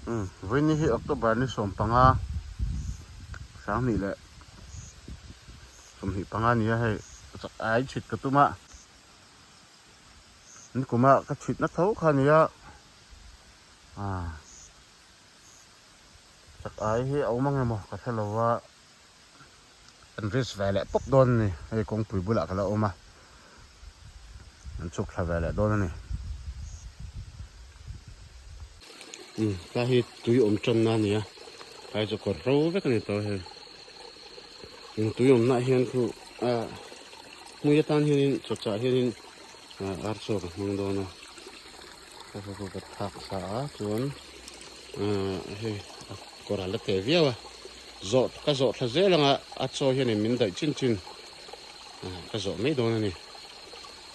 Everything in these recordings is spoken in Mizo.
Umm vawiin hi October ni 15 sanghnih leh 25 a ni a hei ai chhit ka tum a nikuma ka chhit na tho kha a ni a ah chak ai hi a awm ang emaw ka hre lo a an risk ve leh pawp dawn a ni hei kawngpui bulah ka la awm a an chhuk thla ve leh dawn a ni. Umm tlai hi tui awm tan na a ni a tlai chu kawr ro vek a ni tawh hei eng tui awm na ah hian khu ah hmui atan hianin chaw chah hianin ah ar chaw ka hmang dawn a ka ka thlak sa a chuan ah hei a kawr a la te viau a zawh ka zawh thla zel anga a chaw hianin min daih chin chin ah ka zawh mai dawn a ni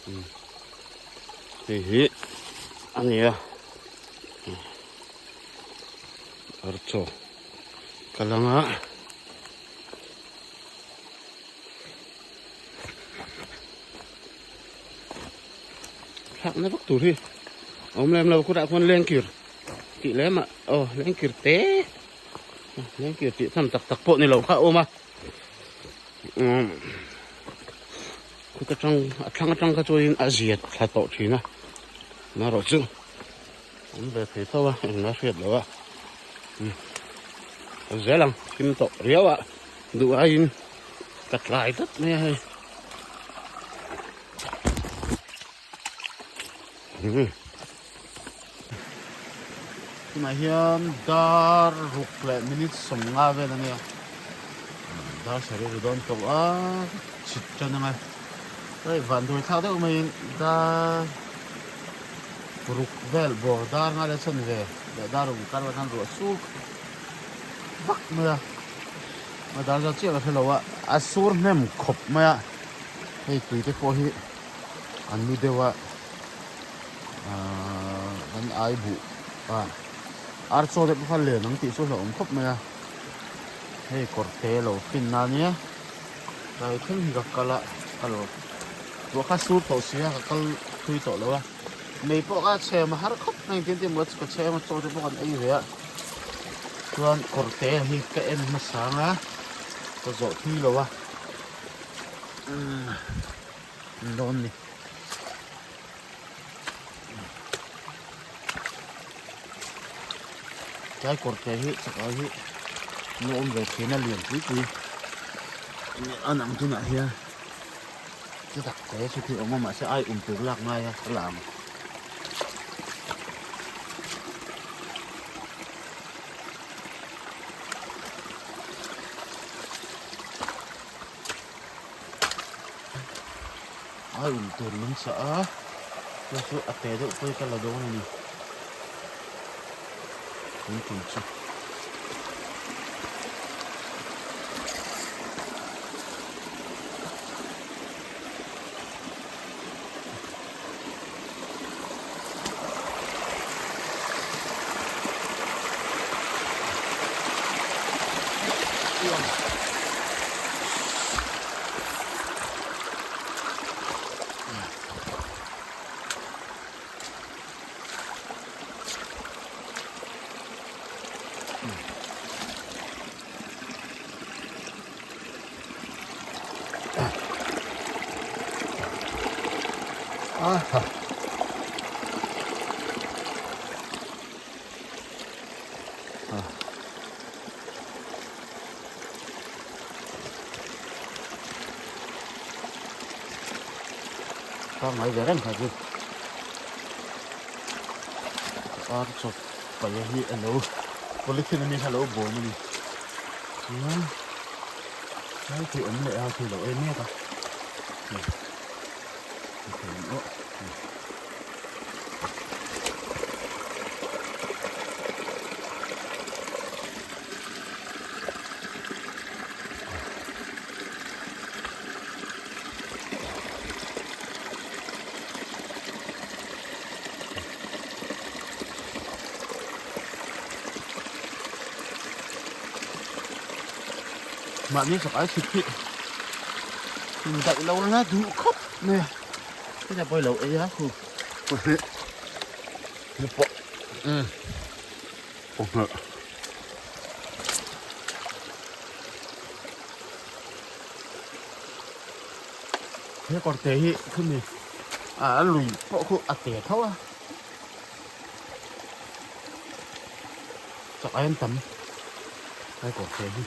umm hei hi a ni a ar chaw ka lang a thlak na vak tur hi a awm lem lo khutah khuan lengkir tih lem ah aw lengkir te lengkir tih tham tak tak pawh ni lo kha a awm a umm khut atang a thlang atang kha chuanin a zia thla tawh thin a marawh chu awm ve thei tho a engmah hriat loh a umm zel ang thim tawh riau a duh aiin ka tlai tlat mai a hei. Tunah hian dar ruk leh minute 50 vel a nia dar sarih ri dawn tawh a chhit tan ang e hei van duai thlak deuh maiin dar ruk vel bawr dar ngai leh chhan ve leh dar ruk inkar vel khan ruah sur vak mai a a dar zat chiah ka hre lo a a sur hnem khawp mai a hei tui te pawh hi an lu deuh a ahh an ai buh a ar chaw te pawh kha len ang tih chu hlauhawm khawp mai a hei kawr te lo fin na ania tlai thleng hi ka kal a ka lo ruah kha sur tawh si a ka kal thui tawh lo a mei pawh kha chhem a har khawp mai engtin tin emaw ka chhem a chaw te pawh kan ei ve a chuan kawr te hi ka en hmasa ang a ka zawh thui lo a umm dawn ni. Tlai kawr te hi chakah hi an awm ve thin a lian pui pui an ang tunah hian chu tak te chu khi awm a mahse ai um tur lak ngai a ka la ang. Ai um tur min chah a chu chu a te deuh pawh hi ka la dawn a ni tun tum chu. Aha. Ah. Pangngai ve reng kha chu. Ar chawp paih hi a lo polythene ami kha a lo bawm a ni. Chuan Lai thei awm leh a thei lo em mek a. Thei awm aw. Mahni chak ai chhit hi indaih lo reng a duh khawp mai a heta pawh i lo ei a khu pahnih ni pawh umm. Pawnghalh. He kawrte hi khumi a lui pawh khu a te tho a. Chak aiin tam he kawrte hi.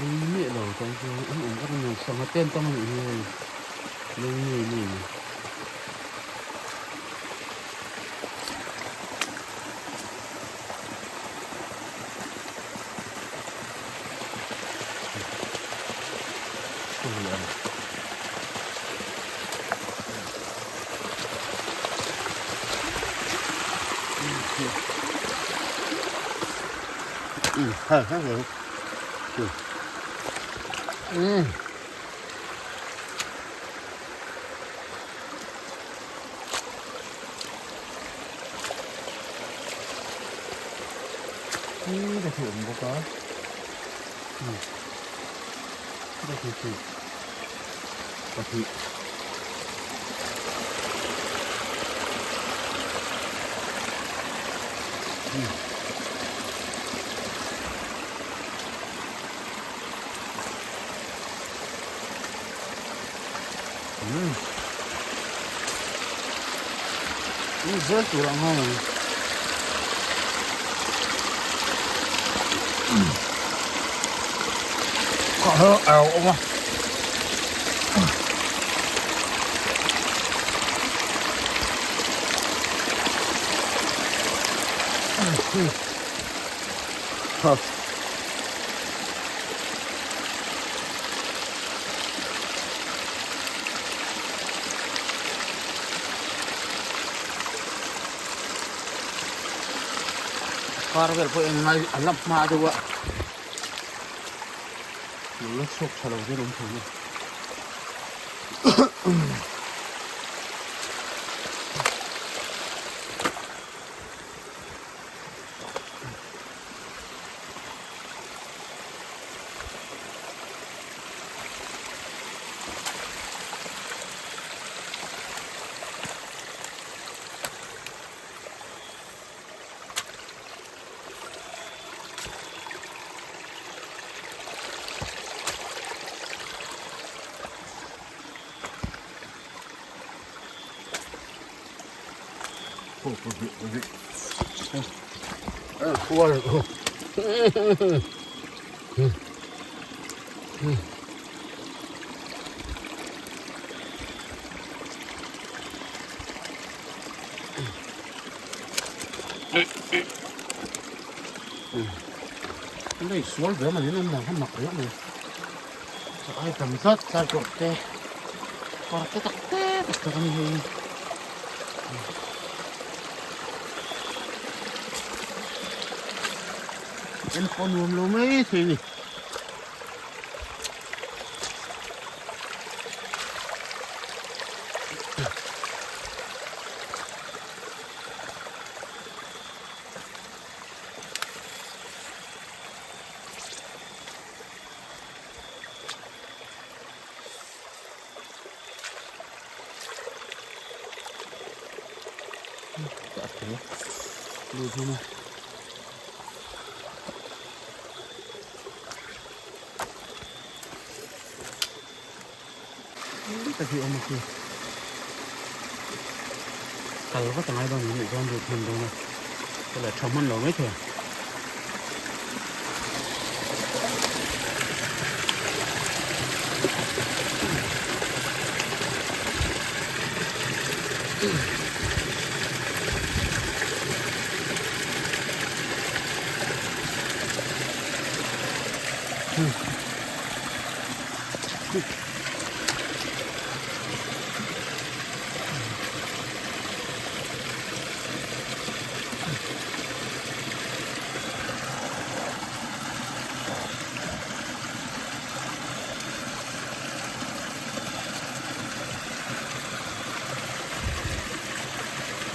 Ei miah lo chuan chu an awm vek a ni sangha ten tam a nih hi hei leng ngei mai a ni. Ka thei awm bawk a ka thei thei pahnih Zel tur ang nghal ang. Ka hơ eo awm a. Ha. Kar vel pawh en ngai a la hma deuh a lo la chhuak tha lo zel awm thei a. Lei sual ve mai in an mak riau mai. Ai tam tlat tlai kawr te kawr te tak te tak tak a ni hei. En pawh nuam lo mai thei a ni. Kal vat a ngai dawn anih chuan lut hman dawn a ka la tha hman lo mai thei ang.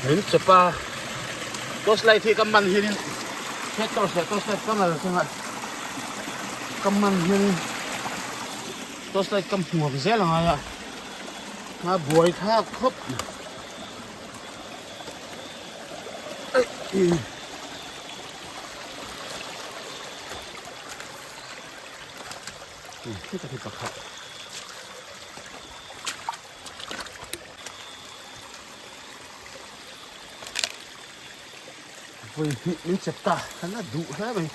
Min chep a torch light hi ka man hianin he torch leh torch light ka nal chunga ka man hianin torch light ka hmuak zel angai a. A buai thlak khawp mai. Heta khi pakhat. Vawi hnih min chep ta, kan la duh hle mai.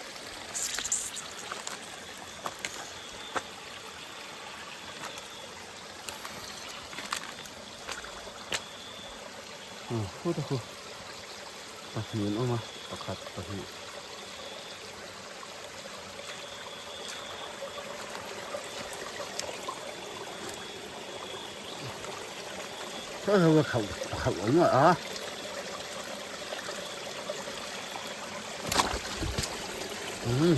Khu te khu pahnih an awm a pakhat pahnih kha kha awm a um.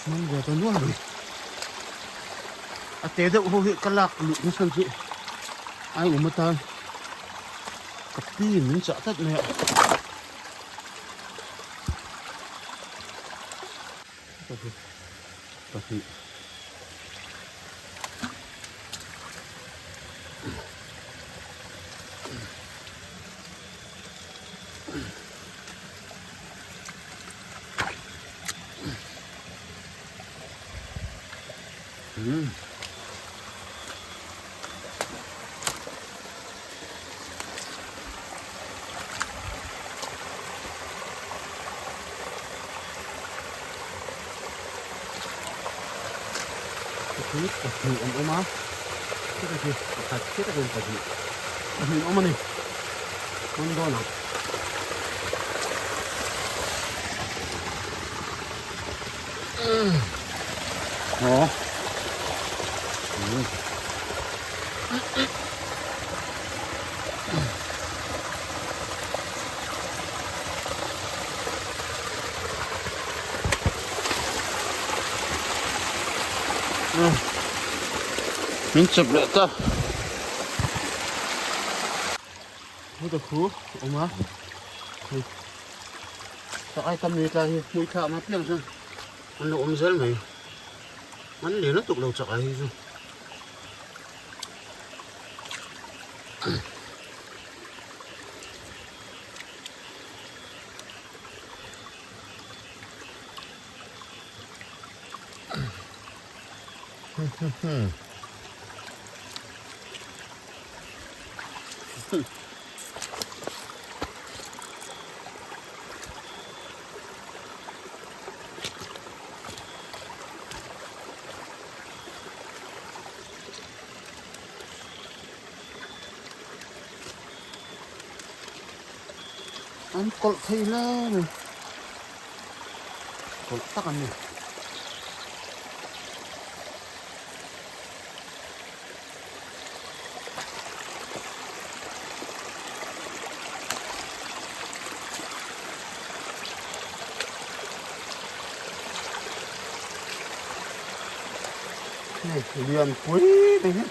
Hmang ve ta nual mai. A te deuh ho hi ka lak luh na chhan chu ai awm atan ka pi in min chah tlat mai a. Pahnih. Hmm. Khi pahnih an awm a khita khi pakhat khita khi pahnih pahnih an awm a ni hman dawn ang. Aw. Min chep leh ta. Heta khu awm a. Ka ai tam ni tlai hi hmui thla ma piang chuan an lo awm zel mai. An lian lutuk lo chak ai hi chu. An kawlh thei hle mai kawlh tak an ni. Hei lian pui mai hi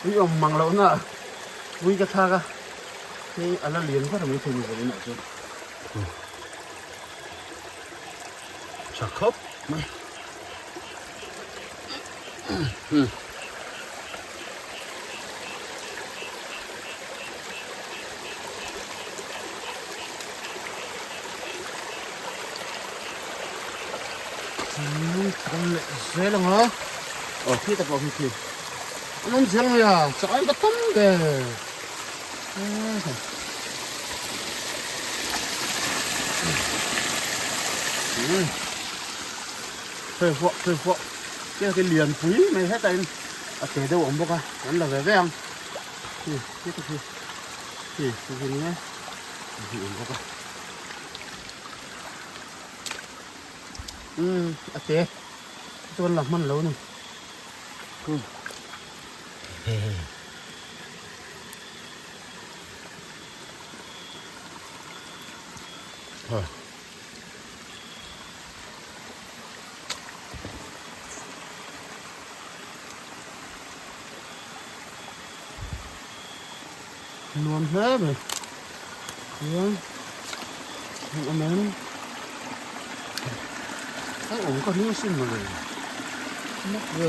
ui awm mang loh na ui ka thlak a hei a la lian ber mai thei ni zawh inah chuan tha khawp mai. Zel ang a aw khi ta pawh khi khi an awm zel mai a chak an va tam ve Phei huah phei huah chiang khi lian pui mai hetah in a te deuh a awm bawk a an la ve ve ang khi khi te khi khi khi khi nia khi awm bawk a umm a te chuan la hman lo a ni hehe. Nuam hle mai chuan an awm em. Ai awm ka ring asin mawle. Mak ve.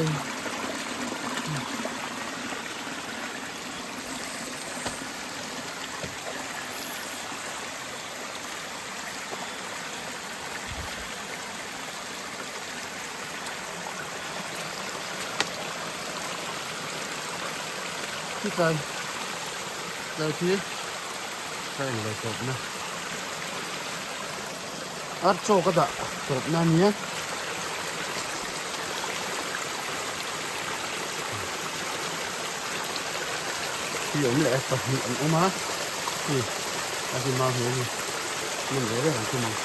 Khi tlai tlai khi ka en lo tawp na ar chaw ka dah tawp na ania. Khi awm leh pahnih an awm a khi a hi mau hi a ni hman ve reng ang chu mang.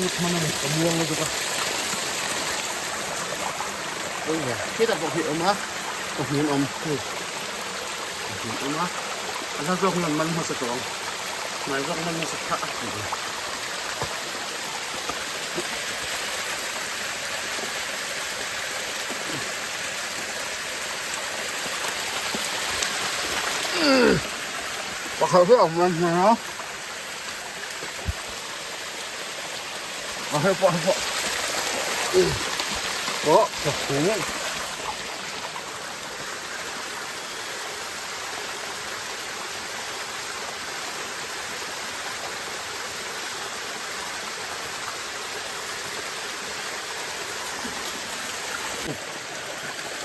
Lut hman a ni ka muang lutuk a Khitah pawh khi awm a ka hmun awm hei ka hmun awm a a hla zawk nan man hmasa tawh ang hnai zawk man hmasa thah a tih ve. Pakhat hi a awm reng hmel a. A hei pawh hei pawh pawh ka khu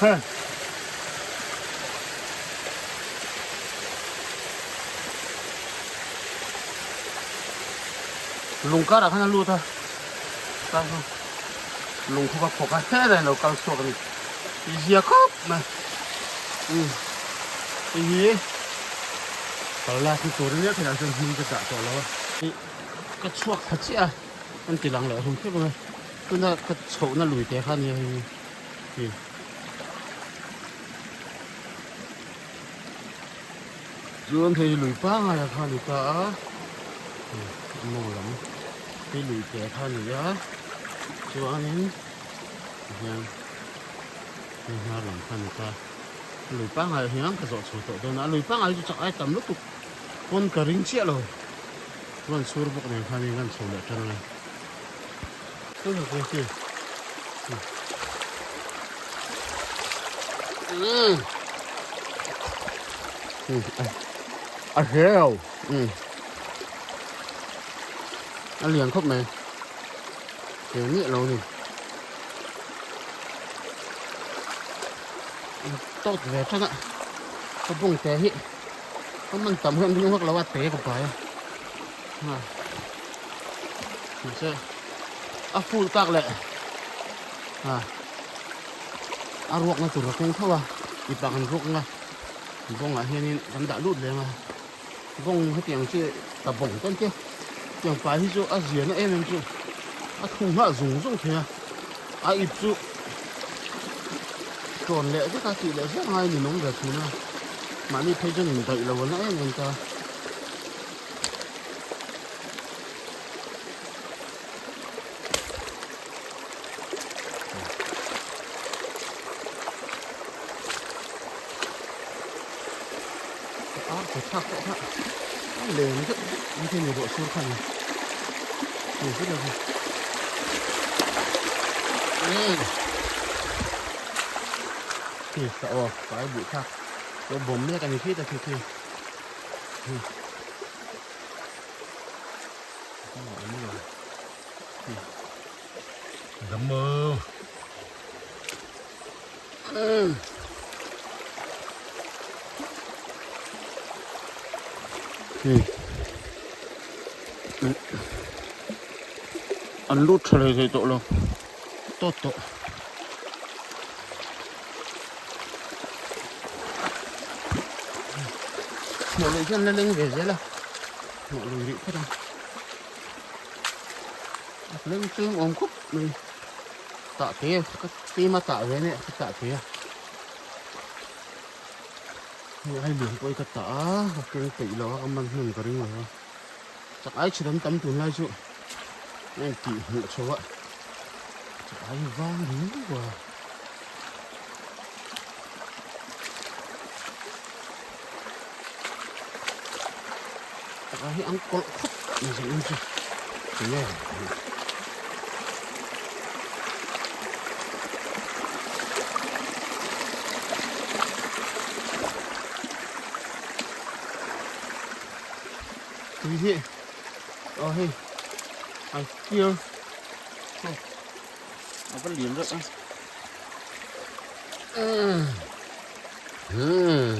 Huh. Lung karah khan a lut a tlai chu lung khu ka khawk a helai lo kal chhuak a ni tih zia khawp mai umm hei hi kal lak hi tur ania khelai chuan hming ka dah tawh lo a ih ka chhuak thla chiah a an ti lang leh hlum khep ang e tuna ka chhohna lui te kha ania hei hi ih. Chuan hei lui pangai ah kha a ni ta a mawng lam hi lui te kha a ni a chuanin tihian hei hnar lam kha a ni ta lui pangai ah hian ka zawh chho tawh dawn a a lui pangai chu chak ai tam lutuk pawn ka ring chiah lo chuan chhur bawk nen khanin kan chho leh tan a A hreu a lian khawp mai he miah lo ni tawt ve than a ka bawng te hi ka man tam hian ring vak lo a te ka pai a. Mahse a full tak leh a ruak na tur a keng tho a mipa kan ruak ang a bawng ah hianin kan dah lut leng a bawng hetiang chi ta bawng te an tia tiang pai hi chu a zia na em em chu a thung nghah zung zung thei a a ip chu tawn leh vek a tih leh zel ngai ni nawm ve thin a mahni phei chuan indaih lo a na em em ta. Ar khaw thlak pawh kha a lem deuh deuh mai thei a ni ruah sur kha a ni ni zet lo hi khi ka aw pai buh thlak lo bawm mek a ni khi ta khi khi. Damo. An lut tha hlei hlei tawh lo tawt tawh. Hmuh lui hian la leng ve zel a hmuh lui rih phawt ang leng cheng awm khawp mai. Tah thei e, ka keima tah ve ania ka tah thei a. Hei ai lian pawh hi ka tah a, ka keng peih lo a, ka man hnem ka ring lo a. Chak ai chhit an tam tunlai chu a intih hmuh chho a, chak ai vang riau a. Chak ai hi an kawlh khawp mai zawng in chu tinge. Tui hi aw hei a fiar hei a va lian reuh a umm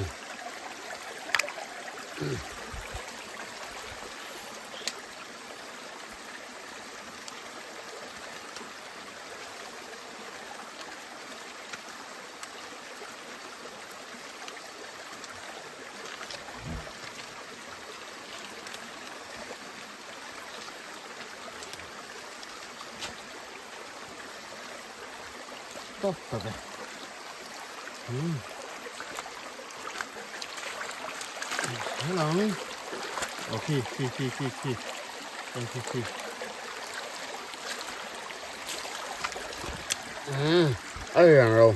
Tawp ta ve. Hmm. Hello. Oh, khi, khi, khi, khi, khi. Khi, khi. Hmm. Ai rằng rồi.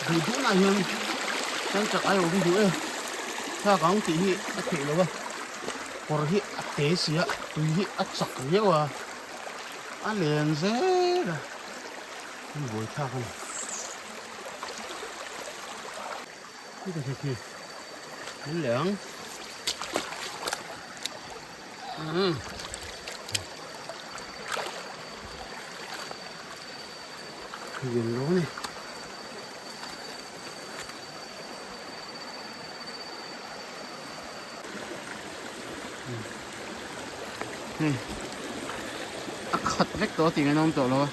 Duh duh nah hian chuan chak ai awm duh e thlalak ang tih hi a theih loh a kawr hi a te si a tui hi a chak viau a a len zel a an buai thlak a ni. Lian lo a ni. Hei a khat vek tawh a tih ngaihna awm tawh lo a.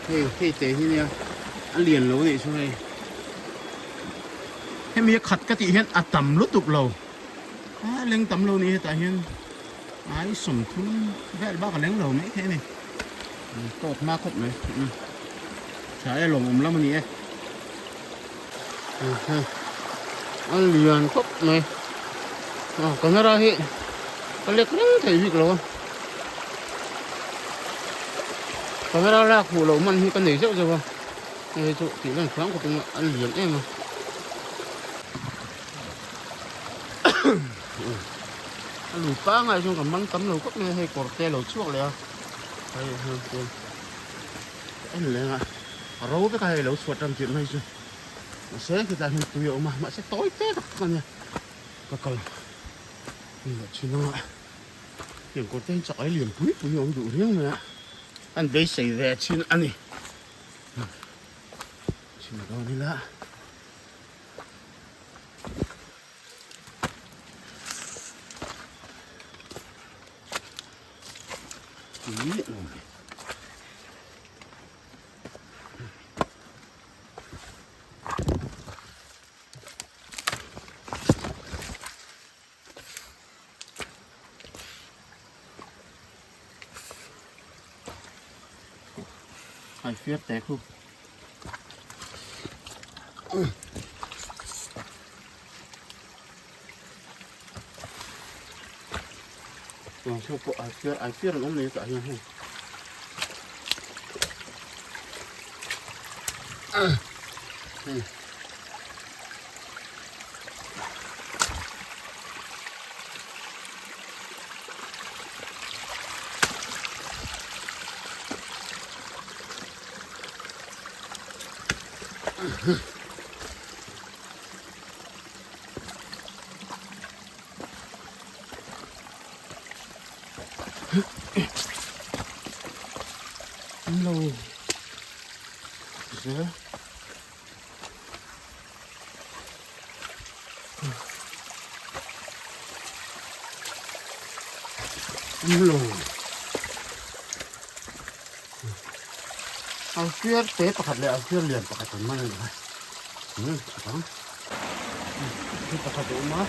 Hei hei te hi nia a lian lo anih chu hei hemi a khat ka tih hian a tam lutuk lo a leng tam lo ni hetah hian ai 30 vel bak a leng lo mai thei a ni tawt hma khawp mai tha e lawmawm lam a ni e. A lian khawp mai a camera hi ka lek reng thei bik lo a camera lak hmuh loh man hi ka nei zeuh zeuh a hei chu tih lan hram khawp in a lian em a a lui pangai chuan ka man tam lo khawp mai a hei kawr te a lo chhuak leh a hei hei chuan en leng a a ro vek a hei lo chhuat ram tirh mai chu. Mahse khitah hian tui a awm a mahse tawi te tak tak a nia ka kal leh thin anga heng kawr te hi chak ai lian pui pui a awm duh riau mai a an beisei ve thin a ni chhin dawn ila. Tui a awm. Ai fiat te khu. Tuan chu pawh ai fiar ai fiar an awm nei tah hian hei. Hei. An lo. zel. Awm lo. Alfiar te pakhat leh alfiar lian pakhat an man a ni a. Umm tha ang. Hi pakhat a awm a,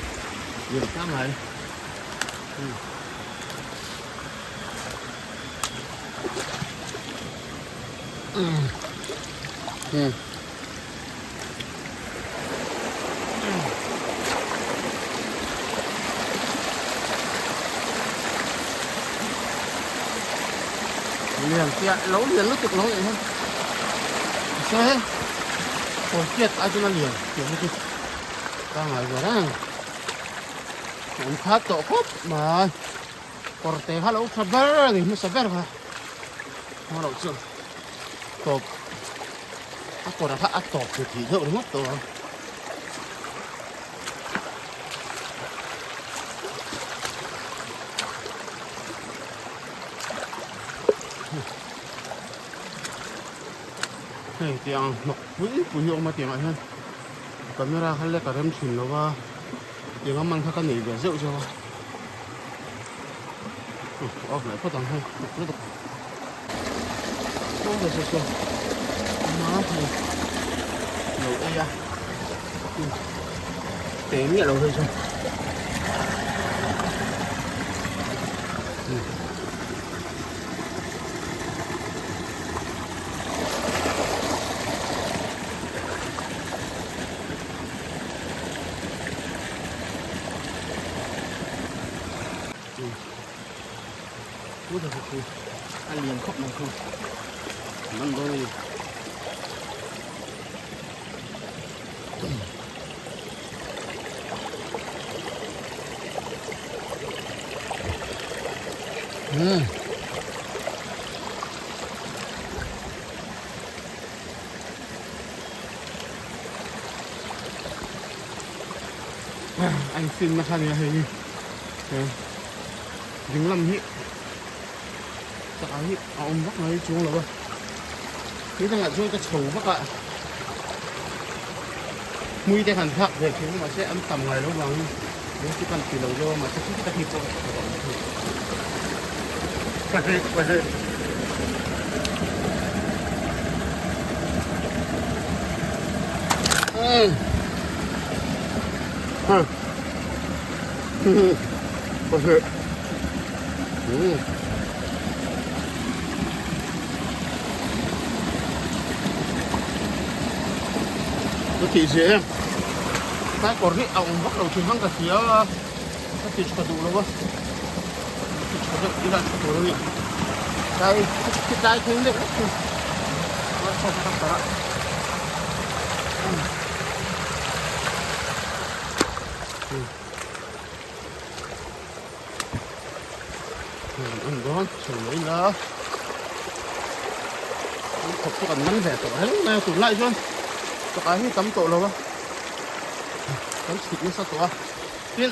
lian pangngai. Umm. Umm. Umm. Lian chiah lo lian lutuk lo nih hi se kawi chiat ai chuan a lian tih hi chu pangngai ve reng an khat tawh khawp mai kawr te kha lo tha ber a ni hmasa ber kha maw loh chu tawp a kawr kha a tawp thei thei deuh ringawt tawh a. Hei tiang hnawk pui pui hi a awm a tiangah hian camera kha lek a rem thin lo va tiang a man kha ka nei ve zeuh zeuh a off leh phawt ang hei hnawk lutuk lo ei a te miah lo hei chu. A lian khawp mai khu man dawn a ni. A in fin nasa nia hei hi ding lam hi chak ah hi a awm vak mai chuang lo a ni dangah chuan ka chho vak a hmui te han thlak ve thin a mahse an tam ngai lo vangin lung chu kan ti lo deuh a mahse khi tak hi pawh a awm thung. Ka tih zia em tlai kawr hi a awm vak lo thin hang ka hria a ka ti tha duh lo a ka ti tha deuh ila tha tur a ni tlai khi tlai thleng deuh vek chu ka parh a. An dawn chho mai la an khawp chu kan man ve tawh reng mai a tunlai chuan chakai hi tam tawh lo a kan chhit nasa tawh a tin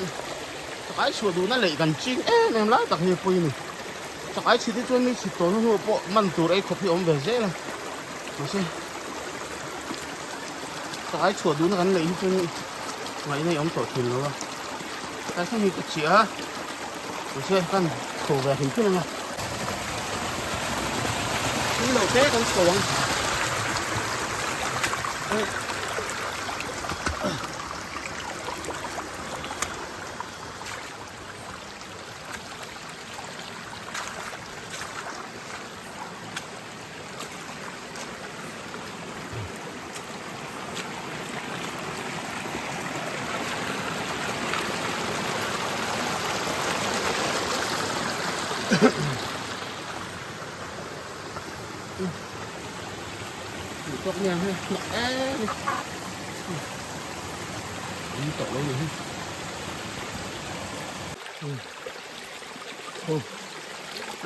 chakai chhuah duhna lei kan ching em em lai tak hi a pawi a ni chakai chhit hi chuan mi chhit tawh hnu pawh man tur ei khawp hi a awm ve zel a mahse chakai chhuah duhna kan lei hi chuan ngaihna hi a awm tawh thin lo a tlai thleng hi ka chiah a mahse kan chho ve hrim hrim ang a thil lo te kan chho ang. Tawk nia hei hnawk em ni tawh lo ni hi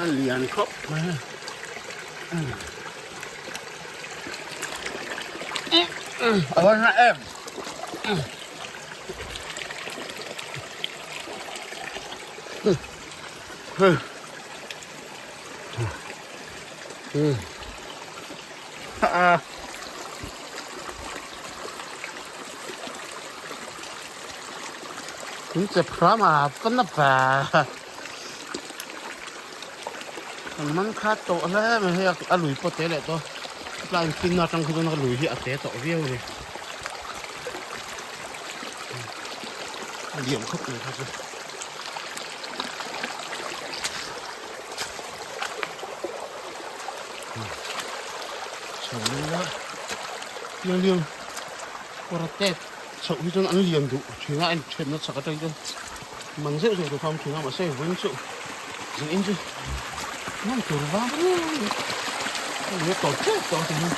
a lian khawp mai a. A va hna em. Min chep hram a ka na va. Kan man khat tawh hle mai hei a lui pawh te leh tawh tlai in finna atang kha chuan a lui hi a te tawh viau a ni. A liam khawp mai kha chu. Chho ila liang liang kawr a tet chhoh hi chuan an lian duh thin a a inthenna chhak atang chuan man zeuh zeuh tur kha a awm thin a mahse vawiin chu zan in chu man tur vang riau a tawp tep tawh a ti hian.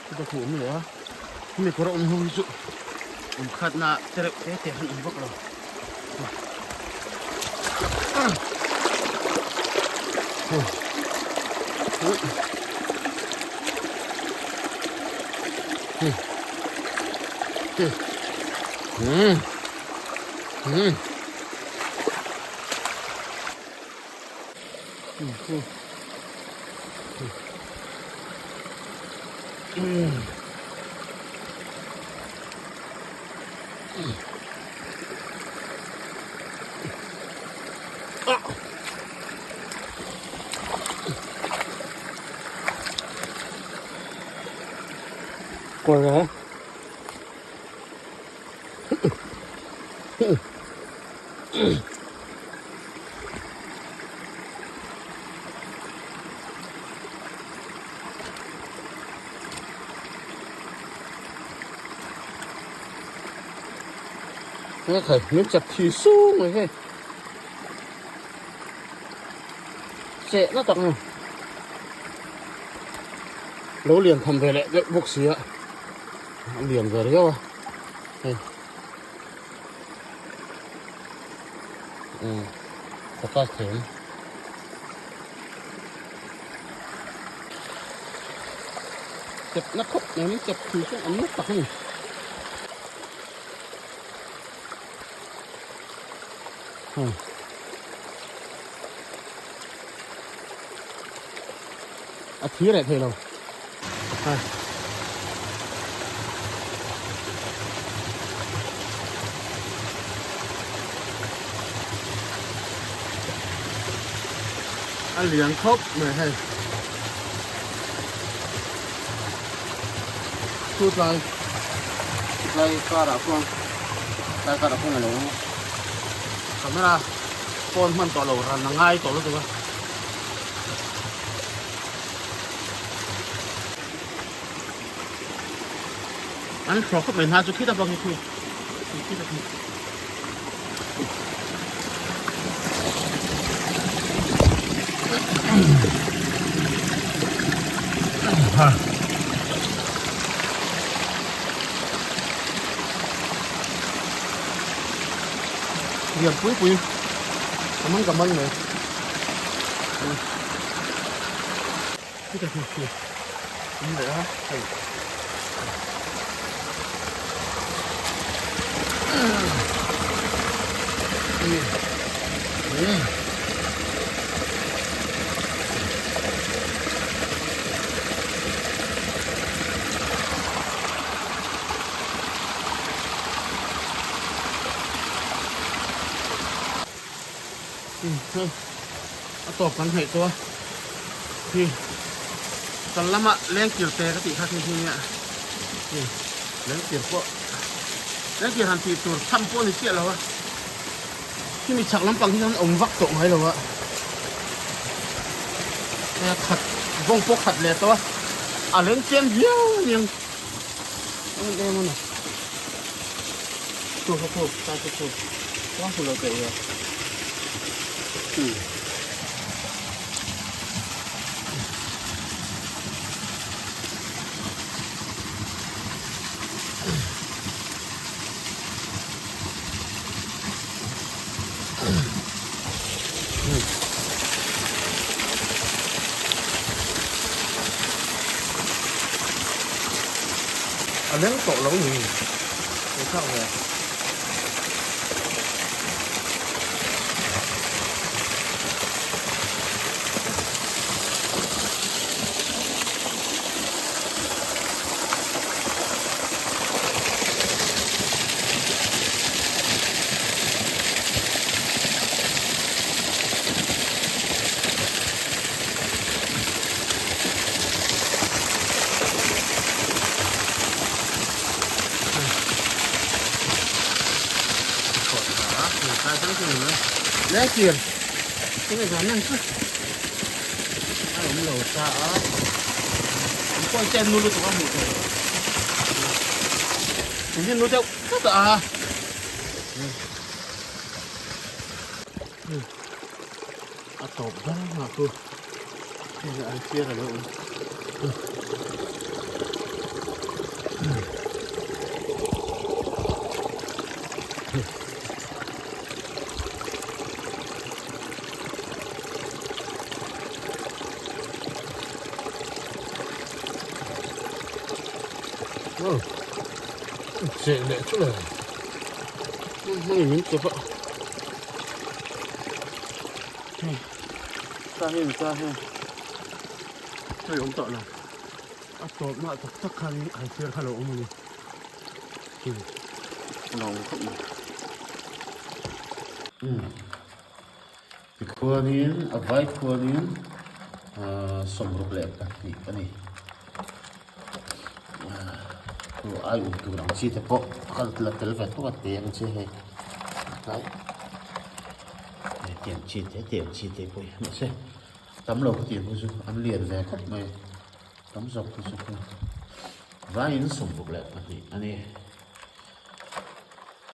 Chuta khu awm leh a hemi kawr a awm ho hi chu awm khatna te reuh te te han awm vak lo. Kawr a. Nghe thầy miếng chặt thì xuống rồi hê Seh na tak ni Lo lian tham ve leh deuh bawk si a A lian ve riau a hei umm focus thei ang Chep na khawp mai an chep thei chu an na tak a ni. A thi reh thei lo. A lian khawp mai hei. Chu tlai tlai karah khuan tlai karah khuan a lo camera phone hman tawh lo ran a ngai tawh lutuk a. An hrawk khawp mai hna chu khita bang hi khi khita khi. Lian pui pui a man ka man mai khita khi khi an leh a hei A tawp kan hnaih tawh a khi kal lama lengkir te ka tih kha khi khi nia lengkir pawh lengkir han tih tur tham pawh a ni chiah lo a. Khimi chhak lampang hi chuan awm vak tawh ngai lo a, hei a khat vawng pawh khat leh tawh a, a leng tlem viau a niang em em a ni. Khu kha khu ta chu khu ka hmu lo teh e. A leng tawh lo ni he thlak ve. Tlai thang chu ni mai. Le kir. Tinge zan nan chu. A awm lo ta a. An pawi chen nu lutuk a hmuh theih. Tui hi nu deuh tlat a. A tawp ber ngah chu. Hei an fiar a lo awm. Cheh leh chu le. Hmangin min chawp a. Ta hi ta hi hei awm tawh lo a tawp nah tak tak khan an thlir kha lo awm a ni a lo awm khawp mai tikhuanin a vai khuanin ahh 62 a ni ai awm tur ang chi te pawh a la tel ve tho a te ang chi hei tlai. Tiang chi te tiang chi te pawh hi mahse tam lo ka tih ang chu an lian ve khawp mai tam zawk chu chu vaiin 62 a ni.